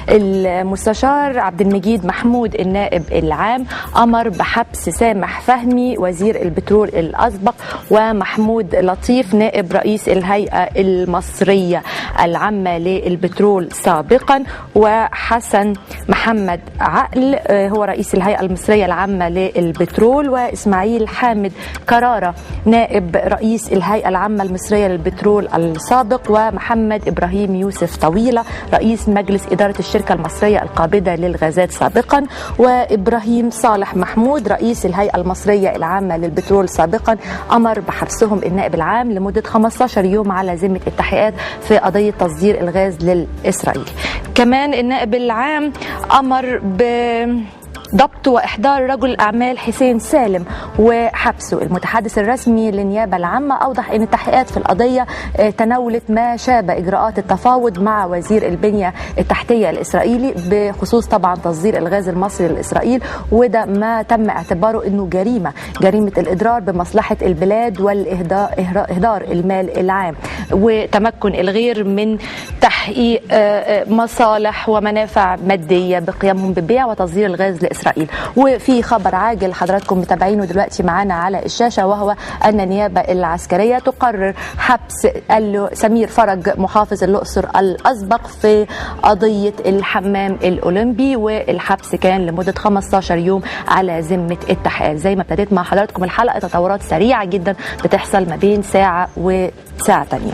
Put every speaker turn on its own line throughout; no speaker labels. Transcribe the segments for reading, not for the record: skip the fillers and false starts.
المستشار عبد المجيد محمود النائب العام أمر بحبس سامح فهمي وزير البترول الأسبق ومحمود لطيف نائب رئيس الهيئة المصرية العامة للبترول سابقا، وحسن محمد عقل هو رئيس الهيئة المصرية العامة للبترول، وإسماعيل حامد كرارة نائب رئيس الهيئة العامة المصرية للبترول السابق، ومحمد إبراهيم يوسف طويلة رئيس مجلس إدارة الشركة المصرية القابضة للغازات سابقا، وإبراهيم صالح محمود رئيس الهيئة المصرية العامة للبترول سابقا. أمر بحبسهم النائب العام لمدة 15 يوم على ذمة التحقيقات في قضية تصدير الغاز للإسرائيل. كمان النائب العام أمر ضبط وإحضار رجل أعمال حسين سالم وحبسه. المتحدث الرسمي للنيابة العامة أوضح أن التحقيقات في القضية تناولت ما شابه إجراءات التفاوض مع وزير البنية التحتية الإسرائيلي بخصوص طبعا تصدير الغاز المصري لإسرائيل، وده ما تم اعتباره أنه جريمة الإضرار بمصلحة البلاد والإهدار المال العام وتمكن الغير من تحقيق مصالح ومنافع مادية بقيامهم ببيع وتصدير الغاز لإسرائيل. وفي خبر عاجل حضراتكم متابعينه دلوقتي معانا على الشاشة، وهو أن النيابة العسكرية تقرر حبس سمير فرج محافظ الأقصر الأسبق في قضية الحمام الأولمبي، والحبس كان لمدة 15 يوم على ذمة التحقيق. زي ما ابتديت مع حضراتكم الحلقة، تطورات سريعة جدا بتحصل ما بين ساعة وساعة تانية.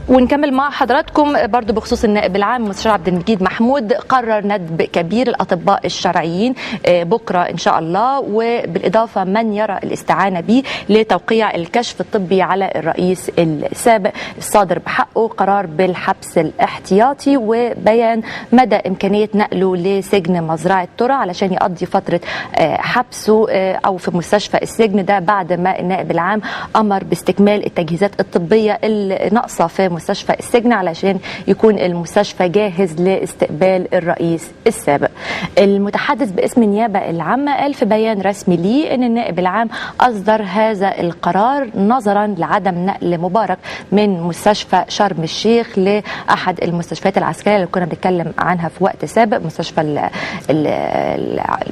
ونكمل مع حضراتكم برضو بخصوص النائب العام المستشار عبد المجيد محمود قرر ندب كبير الأطباء الشرعيين بكرة إن شاء الله، وبالإضافة من يرى الاستعانة به لتوقيع الكشف الطبي على الرئيس السابق الصادر بحقه قرار بالحبس الاحتياطي، وبيان مدى إمكانية نقله لسجن مزرعة ترى علشان يقضي فترة حبسه أو في مستشفى السجن ده، بعد ما النائب العام أمر باستكمال التجهيزات الطبية الناقصة في مستشفى السجن علشان يكون المستشفى جاهز لاستقبال الرئيس السابق. المتحدث باسم النيابة العامة قال في بيان رسمي ليه ان النائب العام اصدر هذا القرار نظرا لعدم نقل مبارك من مستشفى شرم الشيخ لاحد المستشفيات العسكرية اللي كنا بنتكلم عنها في وقت سابق، مستشفى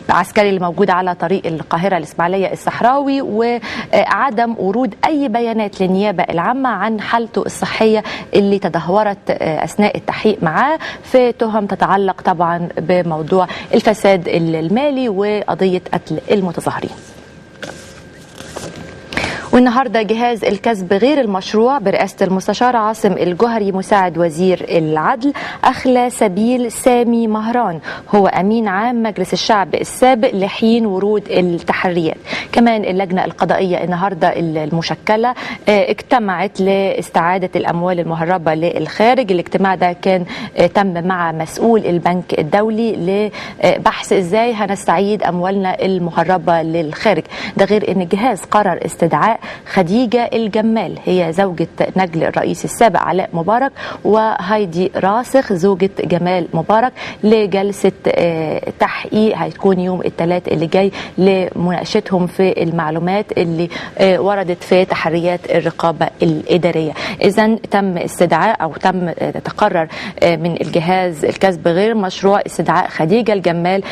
العسكري اللي موجود على طريق القاهرة الإسماعيلية الصحراوي، وعدم ورود اي بيانات للنيابة العامة عن حالته الصحية اللي تدهورت أثناء التحقيق معاه في تهم تتعلق طبعا بموضوع الفساد المالي وقضية قتل المتظاهرين. والنهارده جهاز الكسب غير المشروع برئاسة المستشار عاصم الجهري مساعد وزير العدل أخلى سبيل سامي مهران هو أمين عام مجلس الشعب السابق لحين ورود التحريات. كمان اللجنة القضائية النهارده المشكلة اجتمعت لاستعادة الأموال المهربة للخارج. الاجتماع ده كان تم مع مسؤول البنك الدولي لبحث ازاي هنستعيد أموالنا المهربة للخارج. ده غير ان الجهاز قرر استدعاء خديجة الجمال هي زوجة نجل الرئيس السابق علاء مبارك، وهايدي راسخ زوجة جمال مبارك لجلسة تحقيق هتكون يوم الثلاث اللي جاي لمناقشتهم في المعلومات اللي وردت في تحريات الرقابة الإدارية. إذا تم استدعاء أو تم تقرر من الجهاز الكسب غير مشروع استدعاء خديجة الجمال